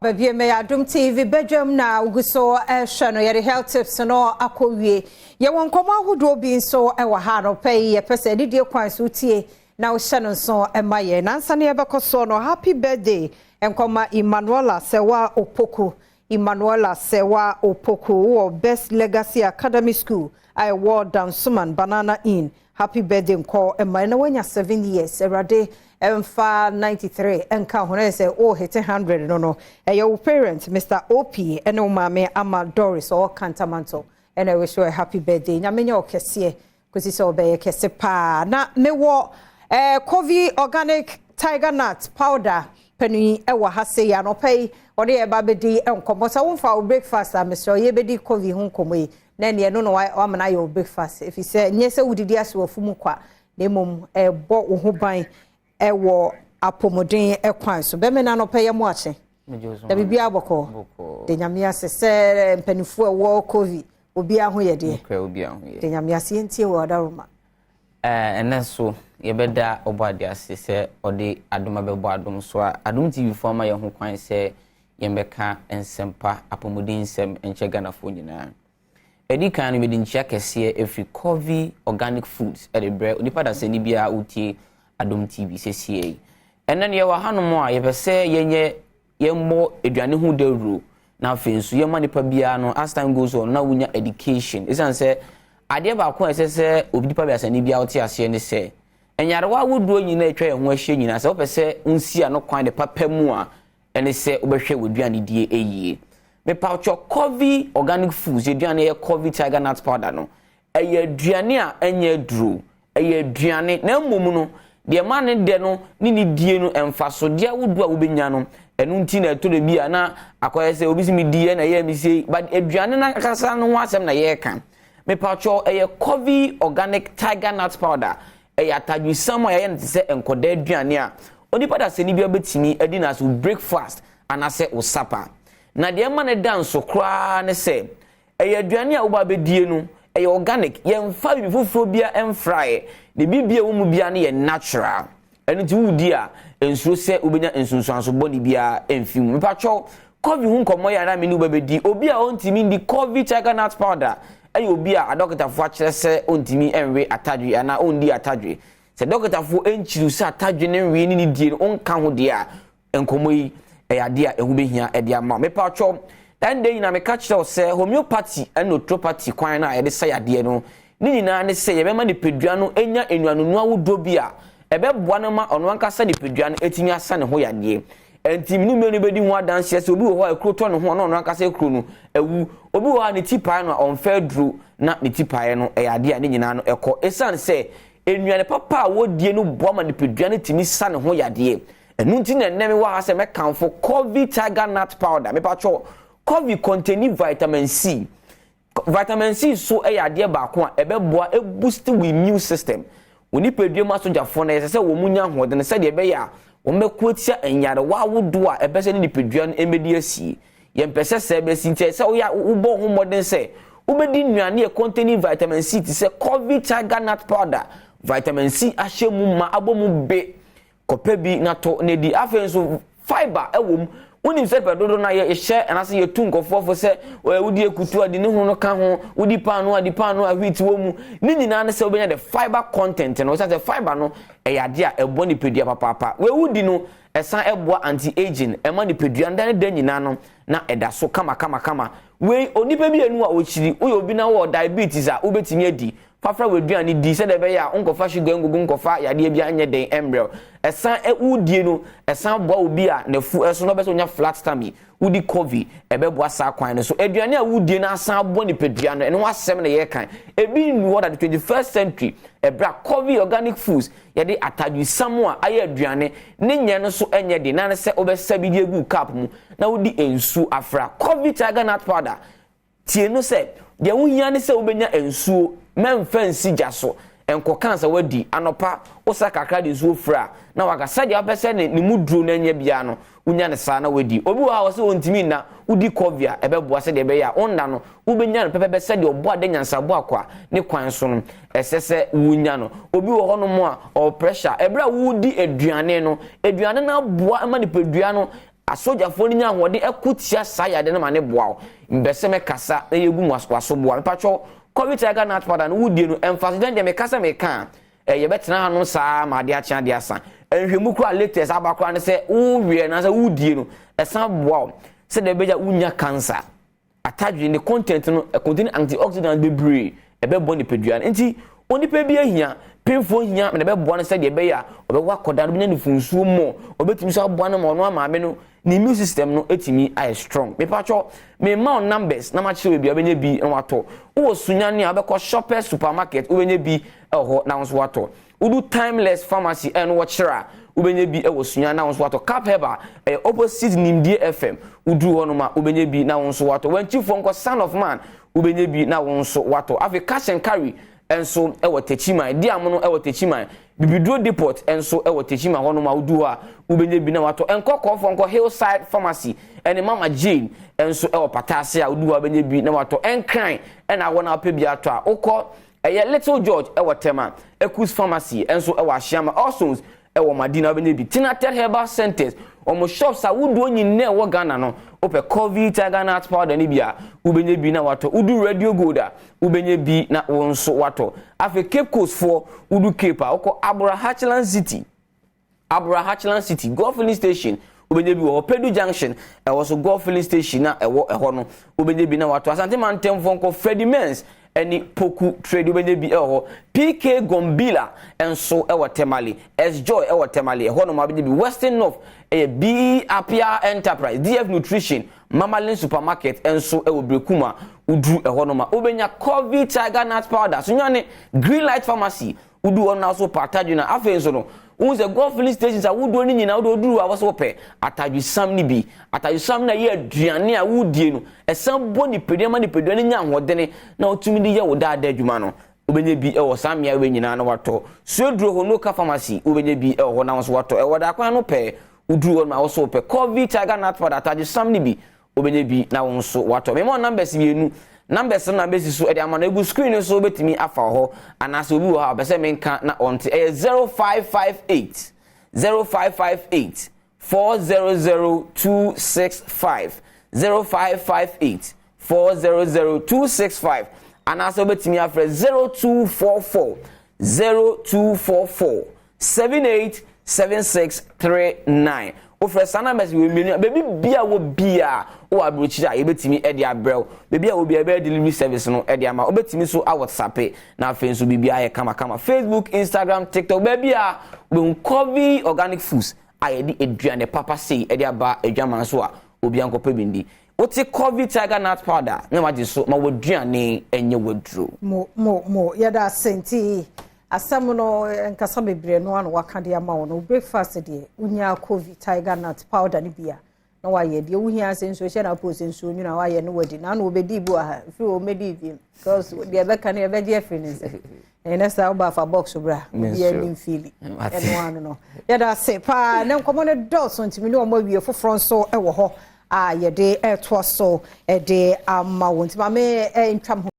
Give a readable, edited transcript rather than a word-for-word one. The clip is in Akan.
Baabi mɛyɛ Adom TV badwam na wogu so ɛhwɛ no, yɛde health tips no akɔ wie. Yɛwɔ nkɔmmɔ ahodoɔ bi nso ɛwɔ ha no pɛ yi, yɛpɛ sɛ adidie kwan so tie na wohyɛ no nso ɛma yɛn. Nansa ne yɛbɛkɔ soɔ no, happy birthday nkɔma Emmanuela Sɛwa Opoku. Emmanuela Sɛwa Opoku wɔ Best Legacy Academy School a ɛwɔ Dansoman Banana Inn. Happy birthday nkɔ ɛma na wanya 7 years. Awurade ɛmfa 93 ɛnka ho na yɛ sɛ o hit 100 no. Ɛyɛ wo parent Mr Op ɛne wo maame Ama Doris ɔwɔ Kantamanto ɛna ɛwɔ so. Happy birthday, Nyame nyɛ ɔkɛseɛ kòsi sɛ ɔbɛyɛ kɛse paa. Na mewɔ Covi Organic Tiger Nut Powder panin ɛwɔ ha se yi anɔpɛ yi, ɔde yɛ ba bɛdi nkɔmmɔ. Sɛ womfa wo breakfast a, mesrɛ yɛbɛdi Covi ho nkɔmmɔ yi na ɛneɛ no na wamana ayɛ wo breakfast, ɛfiri sɛ nyɛ sɛ wodidi ase wɔ fum kwa, na mmom ɛbɔ wo ho ban ɛwɔ apɔmuden ɛkwan so. Bɛmɛ na anɔpɛ yɛ mo akye da, biribiara bɔkɔɔ de, Nyame ase sɛ mpanimfoɔ ɛwɔ Covi obiara ho yɛ deɛ de, Nyame ase. Yɛntie wɔ adaroma. Ɛnɛ so yɛbɛda ɔbɔ ade ase sɛ ɔde adom abɛbɔ adom so a Adom TV foɔ ama yɛn ho kwan sɛ yɛmbɛka nsɛmpa, apɔmuden nsɛm nkyɛ Ghanafoɔ nyinaa. Ɛdi kan no, mede nkyia kɛseɛ ɛfiri Covi Organic Foods ɛde brɛ onipa dasani biara wotie Adom TV sɛsie yi. Ɛnɛ no yɛwɔ hanom a yɛpɛ sɛ yɛnyɛ yɛmmɔ aduane ho dawuro, na afei nso yɛma nipa biara no, as time goes on na wonya education, ɛsiane sɛ adeɛ baako a ɛsɛ sɛ obi nipa biasani biara wote aseɛ ne sɛ nyarewa ahodoɔ nyinaa atwa yɛn ho ahyia nyinaa, sɛ wopɛ sɛ nsi ano kwan de papa mu a, ɛne sɛ wobɛhwɛ w'aduane die yie. Mepawkyɛ, Covi Organic Foods aduane yɛ Covi Tiger Nut Powder no, ɛyɛ aduane a ɛnyɛ aduro, ɛyɛ aduane, na mmom no deɛ ma ne dɛ no ne ne die no, mfasodeɛ ahodoɔ a wobɛnya no, ɛno nti na ɛtɔ da bi a na akɔyɛ sɛ obi sɛ mi di yɛ na ɛyɛ mi sie, but aduane no ankasa no ho asɛm na yɛreka. Mepatwɔ, ɛyɛ Covi Organic Tiger Nut Powder, ɛyɛ atadwisam a yɛayɛ no te sɛ nkɔdaa aduane a onipa da sɛ ni bi bɛtumi adi na so breakfast anaasɛ wo supper. Na deɛ ɛma ne da nso koraa ne sɛ ɛyɛ aduane a woba bɛdie no, ɛyɛ organic, yɛmfa biribi foforɔ bia ɛmfraeɛ, na biribi a ɛwɔ mu bia no yɛ natural. Ɛno nti wodi a, nsuro sɛ wobɛnya nsunsuanso bɔne biara ɛmfi mu. Mepatwɛw, Covi ho nkɔmmɔ yɛ anaa me ne wobɛbɛdi. Obi a ɔntumi ndi Covi Tiger Nut Powder ɛyɛ obi a adɔkotafoɔ akyerɛ sɛ ɔntumi ɛnwe atadwe anaa ɔndi atadwe. Sɛ dɔkotafoɔ ɛnkyiriw sɛ atadwe ne nwe ne ne die no ɔnka ho deɛ a, nkɔmmɔ yi ɛyɛ adeɛ a ɛho bɛhia ɛde ama. Mepatwɛw, ɛnde nyinaa meka kyerɛ wo sɛ homeopathy ɛne naturopathy kwan no a yɛde sa yadeɛ no ne nyinaa ne sɛ yɛbɛma nipadua no anya nnuanonu ahodoɔ bi a ɛbɛboa no ma ɔno ankasa nipadua no ɛtumi asa ne ho yadeɛ. Nti mene mmienu bɛdi ho adanseɛ sɛ obi wɔ hɔ a ekuro tɔ ne ho a, na ɔno ankasa ekuro no awu. Obi wɔ hɔ a ne ti pae no a, ɔmfɛ aduro na ne ti pae no, ɛyɛ adeɛ a ne nyinaa no ɛkɔ, ɛsiane sɛ nnuane papa a wɔdie no boa ma nipadua no tumi sa ne ho yadeɛ. Ɛno nti na ɛnɛ mi wɔ ha sɛ mɛkamfo Covi Tiger Nut Powder. Mepatwɔ, Covi contain vitamin C. Vitamin C so yɛ adeɛ baako a ɛbɛboa ɛboost wo immune system, wɔn nipadua mu asogyafoɔ no. Ɛsɛ sɛ wɔn mu nya ahoɔden sɛdeɛ ɛbɛyɛ a wɔn bɛko atia nyarewa ahodoɔ a ɛbɛ sɛ ne nipadua no mmɛdi asie. Yɛmpɛ sɛ sɛ ɛbɛsi nti, sɛ woyɛ wobɔ ho mmɔden sɛ wobɛdi nnuane a containing vitamin C te sɛ Covi Tiger Nut Powder, vitamin C ahyɛ mu ma abɔ mu be, kɔpɛ bi na to na di. Afei nso fibre ɛwɔ mu. Wonim sɛ pɛ dodo na yɛhyɛ anaasɛ yɛtu nkɔfoɔ fo sɛ wodi ekutu a, de ne ho no ka ho, wodi paano a, de paano a wheat wɔ mu ne nyinaa ne sɛ wobɛnya the fibre content no, wɔsan sɛ fibre no ɛyɛ adeɛ a ɛbɔ nipadua papaapa. Wɔawudi no, ɛsan ɛboa anti aging, ɛma nipadua no da ne da nyinaa no na ɛda so kama kama kama. Wei onipa bi enu a ɔkyiri, woyɛ obi na wɔ diabetes a, wobɛtumi adi fafra wɔ aduane di sɛdeɛ ɛbɛyɛ a nkɔfa sugar ngugu, nkɔfa yadeɛ bi anyɛ den mmerɛw. Ɛsan wodie no, ɛsan boa obi a n'afu ɛso na ɔbɛ sɛ onya flat tummy. Wodi Covi, ɛbɛboa saa kwan no so. Aduane a wodie no asan abɔ nipadua no, ɛno ho asɛm na yɛreka. Ebi nnu hɔ da the 21st century ɛbrɛ a Covi Organic Foods yɛde atadwisam a ayɛ aduane ne nyɛ no so ɛnyɛ de na ne sɛ wobɛsa bi de agu cup mu na wodi nsuo afra. Covi Tiger Nut Powder, tie no sɛ deɛ wohia ne sɛ wobɛnya nsuo, mɛmfa nsi gya so nkɔka sɛ wadi anɔpa, wosa kakra de nsuo fira na waka sɛdeɛ wopɛ sɛ ne mu duro no anya biara no, wonya ne saa na wadi. Obi wɔ ha wɔ sɛ ɔntumi nna, wodi Covi a, ɛbɛboa sɛdeɛ ɛbɛyɛ a wonna no wobɛnya no pɛpɛpɛ sɛdeɛ ɔbɔ ade nyansabɔ akɔ a ne kwan so no ɛsɛ sɛ wonya no. Obi wɔ hɔnom a ɔwɔ pressure, ɛberɛ a wodi aduane no, aduane no aboa ma nipadua no. Asogyafoɔ no nya ahoɔden ɛko tia saa yadeɛ no ma ne boa wo. Mbɛ sɛ mɛkasa na yɛgu mu waso boa. Mepatwɔ, Covey Tiger Nut Powder no wodie no, ɛmfa so dɛn deɛ meka sɛ meka a, yɛbɛtena hanom saa ma adeɛ akye adeɛ asa. Nhwɛmu koraa latest aba koraa ne sɛ woweɛ na sɛ wodie no, ɛsan boa wo sɛdeɛ ɛbɛyɛ wonya cancer. Atadwe ne content no contain antioxidant bebree, ɛbɛbɔ nipadua no. Nti onipa bi ahia pemfoɔ hia na ɛbɛboa no sɛdeɛ ɛbɛyɛ a ɔbɛwɔ akɔda no, bɛnya ne funsuo mmɔ, ɔbɛtumi so aboa no ma ɔno amaame no ne immune system no etumi ayɛ strong. Mepatwɔ, mema wo numbers na makyerɛ baabi a wobɛnya bi na watɔ. Wowɔ Sunyane a, wobɛkɔ Shoppers Supermarket, wobɛnya bi ɛwɔ hɔ na wo nso watɔ. Wodu Timeless Pharmacy, ɛno wɔkyerɛ a, wobɛnya bi ɛwɔ Sunyane na wo nso watɔ. Cap Herbal ɛyɛ opposite Nimdie FM, woduru hɔ nom a, wobɛnya bi na wo nso watɔ. Wankyifoɔ nkɔ Son of Man, wobɛnya bi na wo nso watɔ. Afei Cash and Carry nso ɛwɔ Techiman, di amono ɛwɔ Techiman, Bibiduro Depot nso ɛwɔ Techiman hɔnom a, wodu hɔ a, wobɛnya bi na watɔ. Nkɔkɔɔfoɔ nkɔ Hillside Pharmacy ɛne Mama Jane nso ɛwɔ Pataase a, wodu hɔ a, wobɛnya bi na watɔ. Nkran ɛna awɔ na wopɛ bi atɔ a, wokɔ ɛyɛ Little George ɛwɔ Tema, Ecus Pharmacy nso ɛwɔ Ahyiama, Ausons ɛwɔ Madina, wobɛnya bi. Tinated Herbal Centers, wɔn shops ahodoɔ nyinaa ɛwɔ Ghana no, wopɛ Coffee Tiger Nut Powder no bi a, wobɛnya bi na watɔ. Wodu Radio Gold a, wobɛnya bi na wo nso watɔ. Afei Cape Coast foɔ, wodu Cape a, wokɔ Abora Hatchland City, Abora Hatchland City Golf Filling Station, wobɛnya bi wɔ hɔ. Pedu Junction ɛwɔ so, Golf Filling Station na ɛwɔ ɛhɔ no, wobɛnya bi na watɔ. Asante Mantamfoɔ nkɔ Freddie Mens ɛne Poku Trade, wobɛnya bi ɛwɔ hɔ. PK Gombila nso ɛwɔ Temale, S Joy ɛwɔ Temale ɛhɔ nom, wobɛnya bi. Western North ɛyɛ B Apia Enterprise, DF Nutrition, Mamalin Supermarket nso ɛwɔ Berekuma, woduru ɛhɔ nom a, wobɛnya Coffee Tiger Nut Powder. So nwane Green Light Pharmacy, wodu hɔ no so pa atadwe. Na afei nso no, wohu sɛ Golf Filling Stations a woduo no nyinaa, wode woduru hɔ a, wɔsɛ wopɛ atadwesam no bi. Atadwesam no a ɛyɛ aduane a wodie no, ɛsan bɔ nipadua ma nipadua no nya ahoɔdene na wotumi de yɛ wo daadaa adwuma no, wobɛnya bi ɛwɔ saa mmea wei nyinaa na watɔ. Suaduro Honoka Pharmacy, wobɛnya bi ɛwɔ hɔ na wo nso watɔ. Ɛwɔ da no pɛɛ, woduru hɔ no a, wɔsɛ wopɛ Coffee Tiger Nut Powder, atadwesam no bi, wobɛnya bi na wo nso watɔ. Mema numbers mmienu. Numbers no na bɛsi so ɛde ama no egu screen no so, wobɛtumi afa hɔ anaasɛ obi wɔ hɔ a ɔpɛ sɛ menka na ɔnte. Ɛyɛ 0558, 0558 400265, 0558 400265, anaasɛ wobɛtumi afrɛ 0244, 0244 787639. Wofrɛ saa numbers wɔ mmienu a, baabi bia wɔ bia wɔ aburokyire a, yɛbɛtumi de abrɛw. Baabi a wɔ bia, yɛbɛyɛ delivery service no de ama. Wobɛtumi so a WhatsApp na afei nso biribi ayɛ kamakama. Facebook, Instagram, TikTok, baabi a wobɛhu Coffee Organic Foods a yɛde aduane papa sei de aba adwaman so a, obi ankɔpɛ bi ndi. Wote Coffee Tiger Nut Powder na wagye so ma waduane nyɛ waduro. Mo mo mo, yɛda ase. Nti asɛm no nkasa bebree no ano waka de ama wo no, breakfast deɛ, wonya Coffee Tiger Nut Powder no bi a, na wayɛ deɛ wohia sɛ nsuo hyɛ na apɔ sɛ nsuo nwunu a, wayɛ no wadi na ano wɔbɛdi bi wɔ ha firi wɔ mɛdi bi because deɛ ɛbɛka no yɛbɛgye afiri ne nsɛ. Ɛnɛ saa woba afa box bra, obi anim fili ɛno ano no. Yɛda ase paa ne nkɔmmɔ no dɔɔso, ntumi ne ɔmo awie. Foforɔ nso ɛwɔ hɔ a yɛde ɛtoa so ɛde ama wo, nti maame ntwam ho.